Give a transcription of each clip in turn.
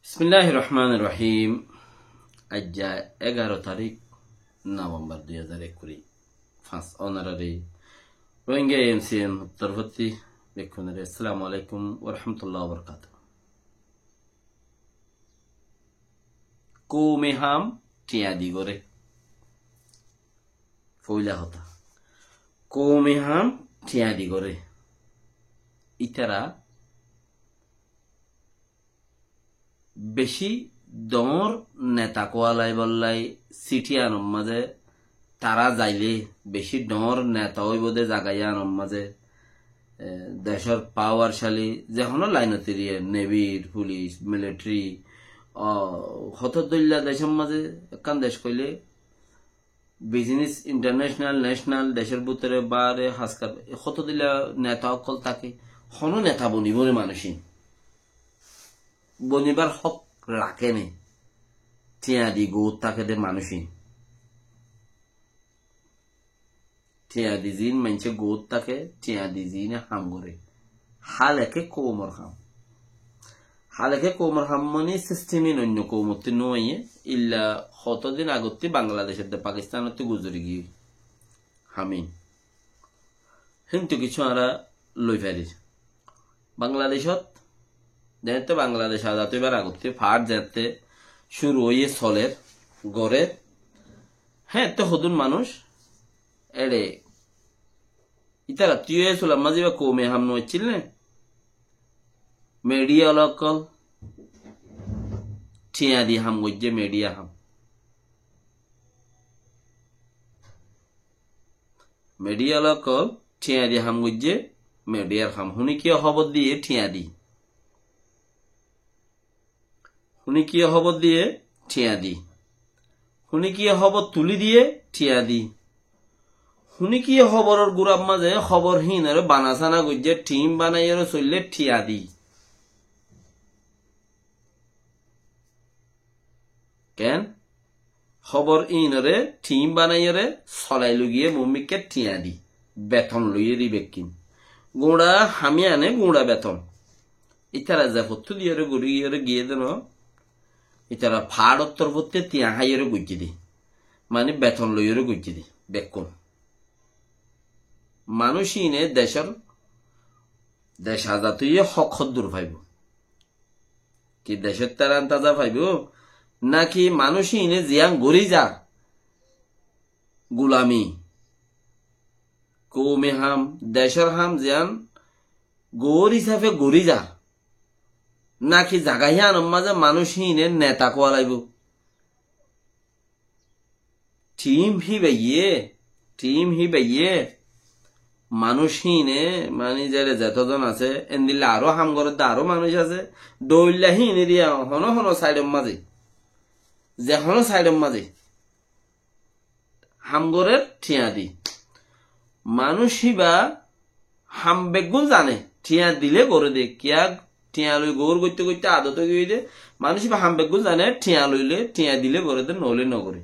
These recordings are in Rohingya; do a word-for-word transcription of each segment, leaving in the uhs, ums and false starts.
Bismilláhir Rohmánir Rohím. Aijja egaro tarík Novembar dui házar ekkuri fañs. Ónorari Rohingya A M C N torfótti bekkúnore assalamu alaikum wa rahmatullahi wa barakatuhu. Koume ham thiañ di goré. Foila hotá. Koume ham thiañ di goré. Ítara beci dhoóñr neta kuwalaibolla síthiyanor mazé tará zailé beci dhoóñr neta óibo dé zaga yíanor mazé, e, decór pawarcali ze honó lainot eriya, nevir, fulic, militeri, o, hotó dóilla decór mazé ekkán dec hoilé bizines intarnecenal, necenal, decór bútore baáre, háskar hotó dóilla neta ókkol táke, honó neta bonibó né manúic ín. Bonibár hók raké né. Thiañ di goót táke dé manúic ín. Thiañ di ziín maincé goót táke, thiañ di ziíne ham goré. Háleke koumor ham. Háleke koumor ham mani sistem ín oinno koumottí no aiyé, illa hotó din agottí Bangladec edde Pakistanottí guzori giyói. Ham ín. Híntu kessú añára loi farir. Bangladecót, zeéñtte Bangladec azad óibar agottí, faáñr zeéñtte cúru óiye soler, gorér, héeñtte hodún manúic, eçe, ítara tíyo e sular mazé íba koume ham no accíl né? Mediya ókkol thiañ di ham goijjé, mediya ham. Mediya ókkol thiañ di ham goijjé, mediyar ham. Húni kiyé hóbor diyé? Thiañ di. Húni kiyé hóbor diyé? Thiañ di. Húni kiyé hóbor tulí diyé? Thiañ di. Húni kiyé hóboror gurár mazé hóbor híinore banasána goijjé, thím banaiyóre soillé? Thiañ di. Keén? Hóbor íinore thím banaiyóre solai loi giyé muúmikká thiañ di, beton loiyé dé íbakkín. Guñça ham yíane guñça beton. Ítara ze fottú diyóre gorí giyóre giyé dé no, ítara faáñr ottor fottí thiañ háiyóre goijjé dé. Mani beton loiyóre goijjé dé bekkún. Manúic íine decór, dec azad óiye hók hoddúr faibó? Ki decór tará antaza faibó? Náki manúic íine ziyán gorí zar gulami, koume ham, decór ham ziyán goór hísafe gorí zar, náki zaga híyanor mazé manúic íine neta kuwalaibó? Thím híbayé, thím híbayé, manúic híine, mani zeçe zetózon asé, endilla aró ham gorédde aró manúic asé, dhoilla híine diya honó honó saidor mazé, ze honó saidor mazé ham gorér thiañ di. Manúic híba ham beggún zane, thiañ dilé goré dé, kiyá thiañ loi goór goitté goitté adot ói giyói dé, manúic íba ham beggún zane, thiañ loilé, thiañ dilé goré dé, noóile nogoré.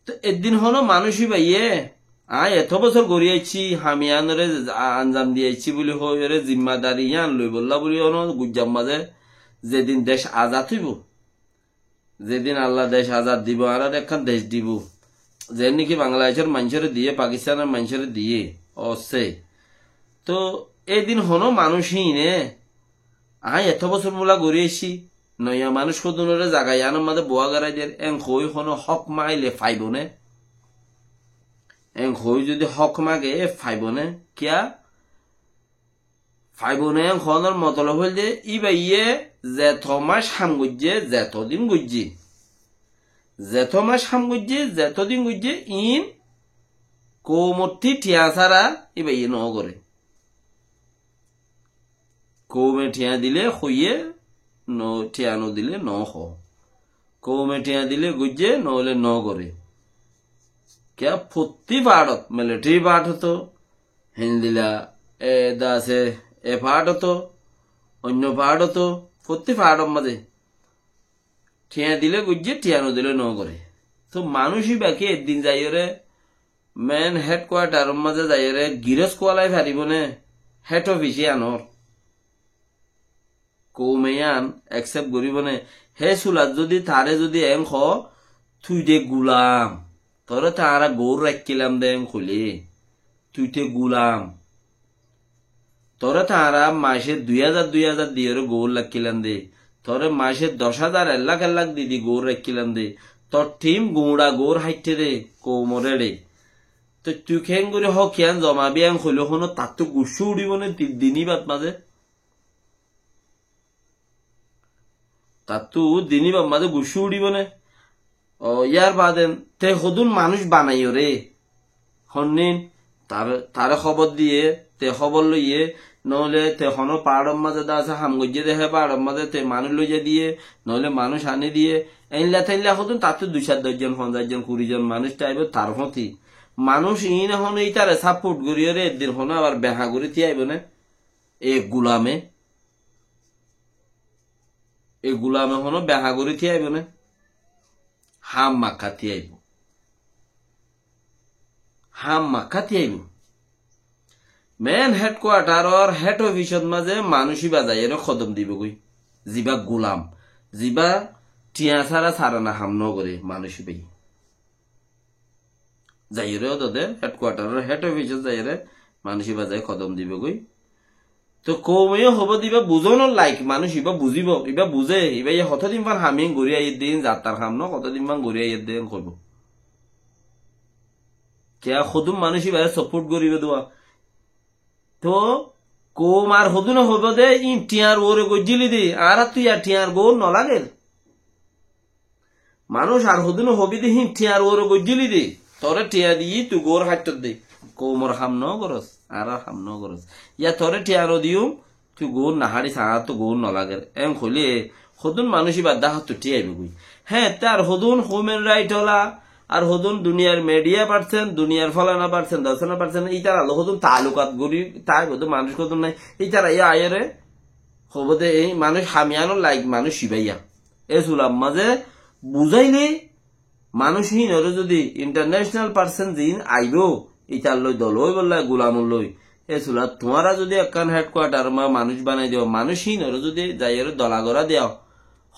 Tó eddin honó manúic íbayé, aññí etó bosór gorí aiccí, ham yíanoré a-, anzam di aiccí buli hoói, eré zimmadari yían loibollá buli honó guijjar mazé zedin dec azad óibo, zedin Alla dec azad dibou, añáráre ekkán dec dibou. Zeén niki Bangladecór maincóre diyé, Pakistanor maincóre diyé, ossé. Tó édin honó manúic híine, aññí etó bosór bula gorí aiccí, noiya manúic hodúnoré zaga yíanor mazé buá goráider, en hoói honó hók maáile faibou né? En hoói zudi hók mage, faibou né? Kiyá? Faibou né en hoónor motolob óilde, íbayé zeto mac ham goijjé, zeto din goijjé, zeto mac ham goijjé, zeto din goijjé, iín koumottí thiañ sára íbayé noó goré. Koume thiañ dilé hoiyé, no, thiañ nodilé noó hoó. Koume thiañ dilé goijjé, noóile noó goré. Kiyá fottí faáñçot, militeri faáñçot ó, héndilla, e, dase, e faáñçot ó, oinno faáñçot ó, fottí faáñçor mazé thiañ dilé goijjé, thiañ nodilé noó goré. Tó manúic íba ki eddin zaiyóre men hedkuataror mazé zaiyóre girós kuwalai faribó né? Hed ofis yíanor. Koume yían accept goríbo né? Hé sulat zodi taré zodi eén hoó, tui de gulam, toré te añára goór raikkílam de eén hoilé, tui te gulam. Toré te añára mace dui házar dui házar diyoré goór raikkílam de, toré mace doc házar, ek lak ek lak di di goór raikkílam de, tor thím guñça goór háitte de koumor éçe. Toi tui keéngorí hók yían zoma biyán hoilé honó tattú guccá uçíbo né di-, din íbat mazé? Tattú din íbat mazé guccá uçíbo né? Ó, yárbaade te hodún manúic banaiyóre, honnín, tar-, taré hóbor diyé, te hóbor loiyé, noóile te honó paáçor mazé de asé, ham goijjé de hé paáçor mazé te manúic loiza diyé, noóile manúic aní diyé, éilla teilla hodún tattú dui sair doc zon, fonzaic zon, kuri zon manúic táibo tar fóti. Manúic iíne honó ítare sáport goríyóre eddin honó abar behañ gorí tíaibo né? E gulame, e gulame honó behañ gorí tíaibo né? Hámmaká tíaibo. Hámmaká tíaibo. Main headquarter or head office ot mazé manúic íba zaiyóre hodom dibogói. Zibá gulam, zibá thiañ sára sarana ham nógoré manúic íbaye. Zaiyóre ódode headquarter or head office ot zaiyóre manúic íba zai hodom dibogói. Toi koume yó hoibó de íba buzónor laik manúic, íba buzíbo, íba buzé, íbaye hotodin fán ham iín gorí aiyér de iín zattar ham no, hotodin fán gorí aiyér de iín hoibó. Kiyá hodún manúic íbaré support goríbo de. Toi koum ar hodúne hoibó de iín thiañr uore goijjíli de, añáráttu yá thiañr goór nolager. Manúic ar hodúne hoibí de híin thiañr uore goijjíli de, toré thiañ diyí tui goór háittot de, koumor ham nógoros, añárar ham nógoros. Yá toré thiañ no diyúm, tui goór naháris, añáráttu goór nolager. Eén hoilé hodún manúic íbar dháhattu thíaibogói. Hé, te ar hodún human right ola, ar hodún duniyar media person, duniyar fólana person, dosóna person, ítarar lói hodún taalukat gorí táibo de manúic hodún nái. Ítara yó aiyóre hoibó de ei manúic ham iánor laik manúic íba yá. E sulat mazé buzáile manúic híinoré zodi international person ziín aibó, ítar loi dol óibolla gulamor loi, e sulat tuáñra zodi ekkán headquarter ma manúic banai diyo, manúic híinoré zodi zaiyóre dola gorá diyo,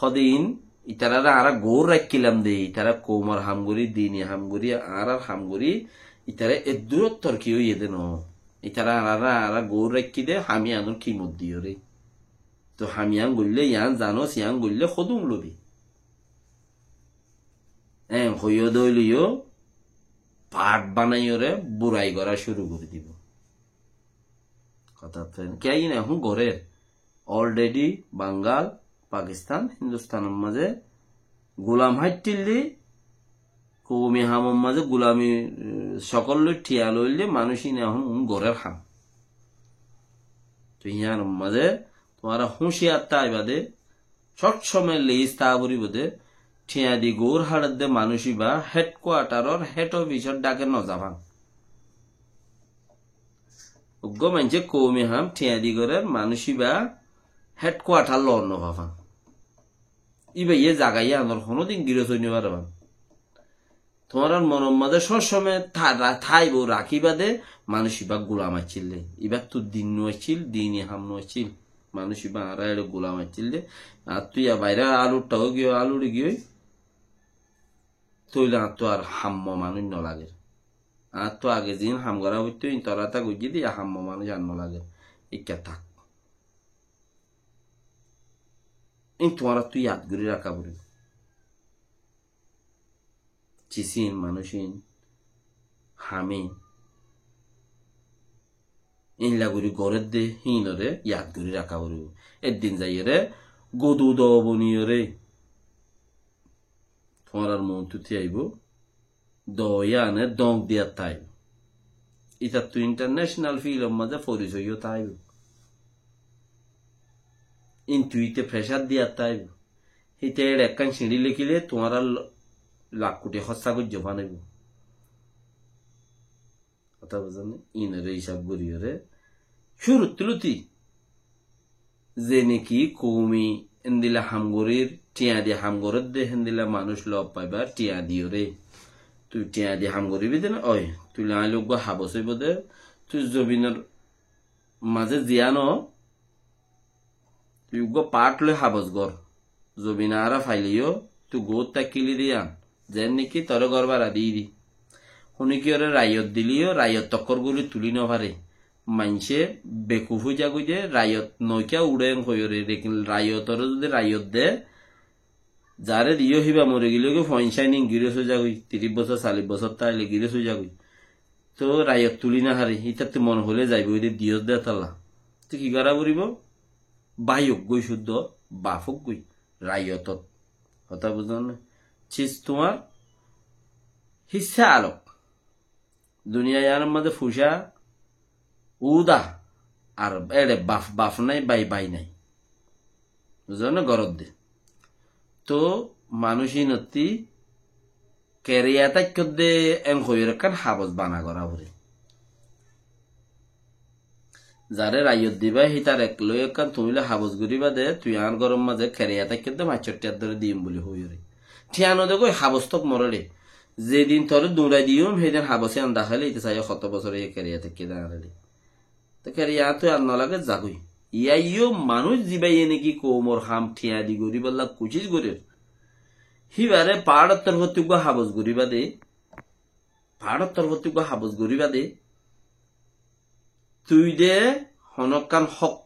hodin ítararé añára goór raikkílam de, ítara koumor ham gorí, dini ham gorí, añárar ham gorí, ítara eddúrottor ki óiye de no. Ítara añára, añára goór raikkí de, ham iánor kimot diyóre. Toi ham ián goillé, ián zanos, ián goillé hodún lobi. Eén hoiyó de óileyo, part banaiyóre burai gorá cúru gorí dibo. Hotá to en-, kiyá iín ehón gorér. Already Bangal, Pakistan, Hindustanor mazé gulam háittil de, koumi hamor mazé gulami, eh, cokol loi thiañ loil de manúic iín ehón un gorér ham. Toi iánor mazé tuáñra húciyar táiba de, sob somoi leis táa foribó de, thiañ di goór háçer de manúic íba headquarter or head office or dháke no zafán. Uggúa maincé koumi ham thiañ di gorér manúic íba headquarter loot no fafán. Íbaye zaga iánor honódin giros ói no faribán. Tuáñrar monor mazé sob somoi tha-, ra-, táibo, rakíba de, manúic ibá gulam accíl de. Ibáttu din no accíl, dini ham no accíl. Manúic ibá añára eçé gulam accíl de. Añáttu yá bairá alur thaó giyói, alur giyói. Tóile añáttu ar hammo manúic no lager. Añáttu age ziín ham gorá foitto, iín torá tá goijjé de, yá hammo manúic ar no lager. Ikká thák. Iín tuáñráttu yad gorí raká foribó. Cisín, manúicín, hamín, éilla gorí gorédde híinoré yad gorí raká foribó. Eddin zaiyóre godu doo boniyóre tuáñrar muúntu tíaibó, doo yíane dóñk diyat táibo. Ítattu international fílor mazé forisoi yó táibo. Ín tuite pressure diyat táibo. Híte eçe ekkán siñçí lekíle tuáñra l-, lak kuthi hóssa goijjó fán óibo. Hotá buzón né? Íinoré hísab goríyoré cúrut tulóti. Ze neki koumi héndilla ham gorír, thiañ di ham gorédde héndilla manúic lof faibar thiañ diyoré. Tui thiañ di ham goríbi dé né? Ói, tuile aññí loi uggúa habos óibo dé. Tui zobinor mazé ziyán ó Tui uggúa part loi habos gor. Zobin añára faileyó, tui goót tákili de yián. Zeén niki toré gór bára diyí di. Hone kiyóre raiyot dileyó, raiyot tokkór guli tulí nofaré. Maincé bekuf ói zagói de, raiyot noóiya uçé en hoiyóre, lekin raiyotoré zodi raiyot de, zaré diyó híba mori gilé goi, foinsá inín girós ói zagói, tiríc bosór, sallic bosór táile girós ói zagói. Tóu raiyot tulí nofaré, ítattú mone hoilé zaibói de diyós de tálla. Tóu ki gorá foribó? Bái ókkoi cúddo, baf ókkoi, raiyotot. Hotá buzón né? Cis tuáñr hissá alok. Duniya yiánor mazé fucá úda, ar eçe baf baf nái, bái bái nái. Buzón né? Goródde. Tóu manúic ínottí keriya táikkódde en hoiyóre ekkán habos bana gorá foré. Zaré raiyot dibá, hítar ek loi ekkán tuñí loi habos goríba de, tui añár góror mazé keriya táikkódde fañs cót thiañ dóre diyum buli hoiyóre. Thiañ node goi habos tók moréde. Zedin toré duñrai diyum, hédin habos yián daháile, íte saiyó hotó bosór e keriya táikkódde añáre de. Te keriya tui ar nolage zagói. Yíaiyó manúic zibáye niki koumor ham thiañ di goríbolla kucíc gorér. Híbaré paáçor torfóttu uggúa habos goríba de. Paáçor torfóttu uggúa habos goríba de. Tui de honókkán hók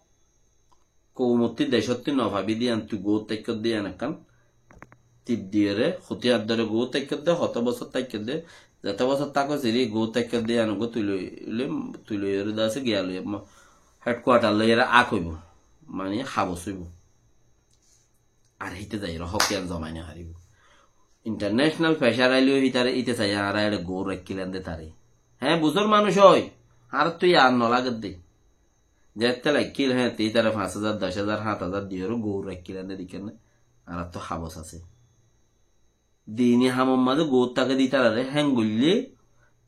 koumottí decótti nofabí de yián tui goót táikkódde yián ekkán tip diyóre, hotí addóre goót táikkódde, hotó bosór táikkódde, zetó bosór tákos eri goót táikkódde yián uggúa tui loi, loi, tui loiyóre de asé giya loi, ma-, headquarter loiyóre ak óibo, mani habos óibo. Ar híte zaiyóre hók yián zomai nofaribó. International pressure aileyó hítare, íte sai añára eçe goór raikkílam de taré. Hé, buzur manúic ói, añárattú yián nolagedde. Zette laikkíl, hé, te ítare fañs házar, doc házar, háñt házar diyóre goór raikkílam de deikkén né, añárattú habos asé. Dini hamor mazé goór táke de ítararé héng goillé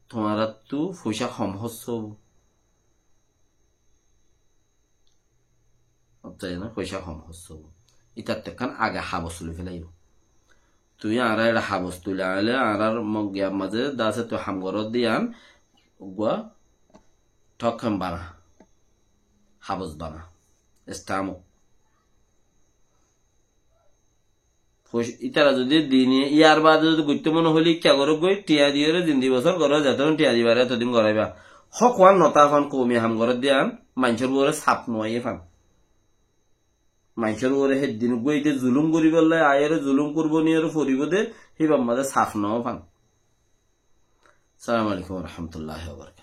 tuáñrattú foicá hom hóros óibo. Foicá hom hóros óibo. Ítattú ekkán age habos loi félaiyó. Tui añára eçe habos tuli añáile añárar mogiyar mazé de asé tui ham goródde yián uggúa thók ham bana. Habos bana. Stamp. Foic-, ítara zodi dini, yar baade zodi goittó mone hoilé ikká goróggoi, thiañ diyóre zindi bosór goró, zetodin thiañ di faré etodin goráiba. Hók uán notá fán, koumi ham goródde yián, maincór uore saf no aiyé fán. Maincór uore héddin uggúa íte zulum goríbolla aiyóre zulum kurboni ore foribó de, híbar mazé saf no fán. Assalamu alaikum wa rahmatullahi wa barakatuhu.